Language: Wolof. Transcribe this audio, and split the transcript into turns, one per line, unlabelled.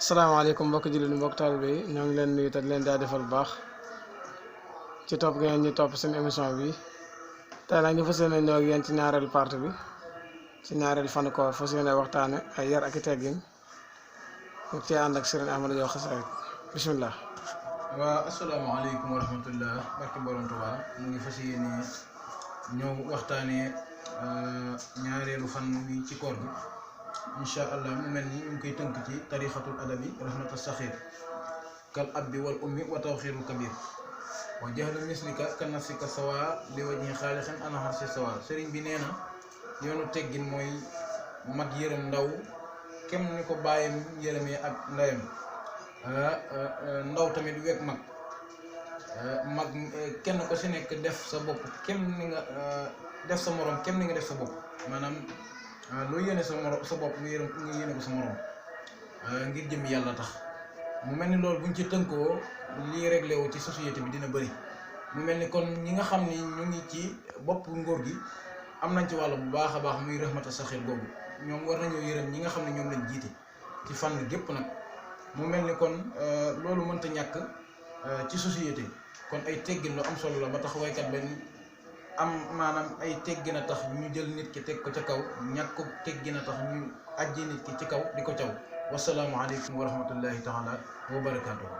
salaamaaleykum mbokk jullit yi mbokk taalibe yi ñoo ngi leen nuyu te leen jaajëfal bu baax ci topp ngeen ñu topp seen émission bi tey nag ñu fas yéene ñëw ak yéen ci ñaareelu partie bi ci ñaareelu fanu koor fas yéene waxtaane ay yar ak i teggin ñu cee ànd ak Serigne Ahmadou Diaw Xasaayid bisimilah.
waaw asalaamaaleykum wa rahmatullah barke borom Tuubaa mu ngi fas yéene ñëw waxtaanee ñaareelu fan wi ci koor bi incha allah mu mel ni ñu ngi koy tënk ci tarixatul adabi rahmatu saxir kal abbi wal ummi wa tawxirul kabir wa jahlu mislika ka nafsika sawa li wajhi xaalixin ana xarsi sawa sëriñ bi nee na yoonu teggin mooy mag yërëm ndaw kem ni ko bàyyam yërëmee ak ndeyam ndaw tamit wekk mag kenn ko si nekk def sa bopp kem ni nga def sa morom kem ni nga def sa bopp maanaam loo yéene sa bopp nga yéene ko sa morom ngir jëm yàlla tax mu mel ni loolu buñ ci tënkoo lii réglé wu ci société bi dina bëri mu mel ni kon ñi nga xam ni ñu ngi ci bopp ngóor gi am nañ ci wàll bu baax a baax muy rahmata saxir googu ñoom war nañoo yërëm ñi nga xam ne ñoom lañ jiite ci fànn gépp nag mu mel ni kon loolu mënta ñàkk ci société kon ay teggin lu am solo la ba tax waykat ba am maanaam ay teggin a tax ñu jël nit ki teg ko ca kaw ñàkk ko teggin a tax ñu àjji nit ki ci kaw di ko caw wasalaamu aleykum wa rahmatullahi taala wa barakaatuhu